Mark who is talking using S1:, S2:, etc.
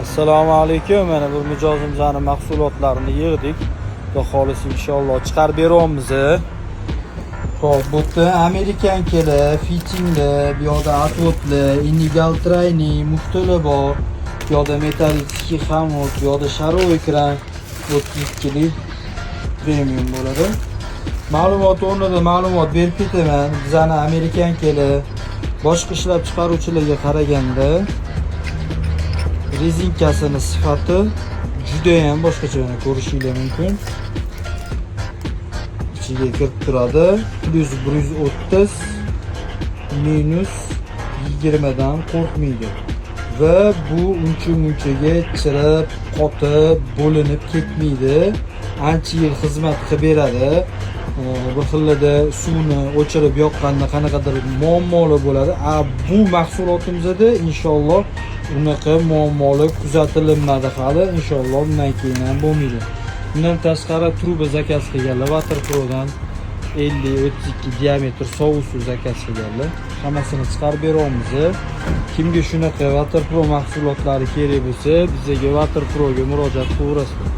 S1: Assalomu alaykum. Mana bu mijozimizni mahsulotlarini yig'dik. Xudo xohlasa, inshaalloh chiqarib beryapmiz. Xo'p, bu yerda американка lar, fitinglar, bu yoqda отвод lar, illegal тройник, muftalar bor. Bu yoqda металлический хомут, bu yoqda шаровый kran 32 lik premium bo'ladi. Ma'lumot o'rnida ma'lumot berib ketaman. Bizani американка lar boshqa ishlab chiqaruvchilarga qaraganda rezinkasini sifati judayam boshqacha, mana ko'rishinglar mumkin. Ichiga kirib turadi. Plyus 130, minus 20 dan qo'rqmaydi. Va bu uncha munchaga chirib, qotib, bo'linib ketmaydi. Ancha yil xizmat qilib beradi. Bir xillarda suvni o'chirib yoqqanda qanaqadir muammolar bo'ladi. A bu mahsulotimizda inshaalloh unaqa muammolar kuzatilmadi hali. Inshaalloh bundan keyin ham bo'lmaydi. Bundan tashqari truba zakaz qilganlar Water Pro'dan 50 32 diametr sovuq suv zakaz qilganlar. Hammasini chiqarib beryapmiz. Kimga shunaqa Water Pro mahsulotlari kerak bo'lsa, bizga Water Pro'ga murojaat qilaverasizlar.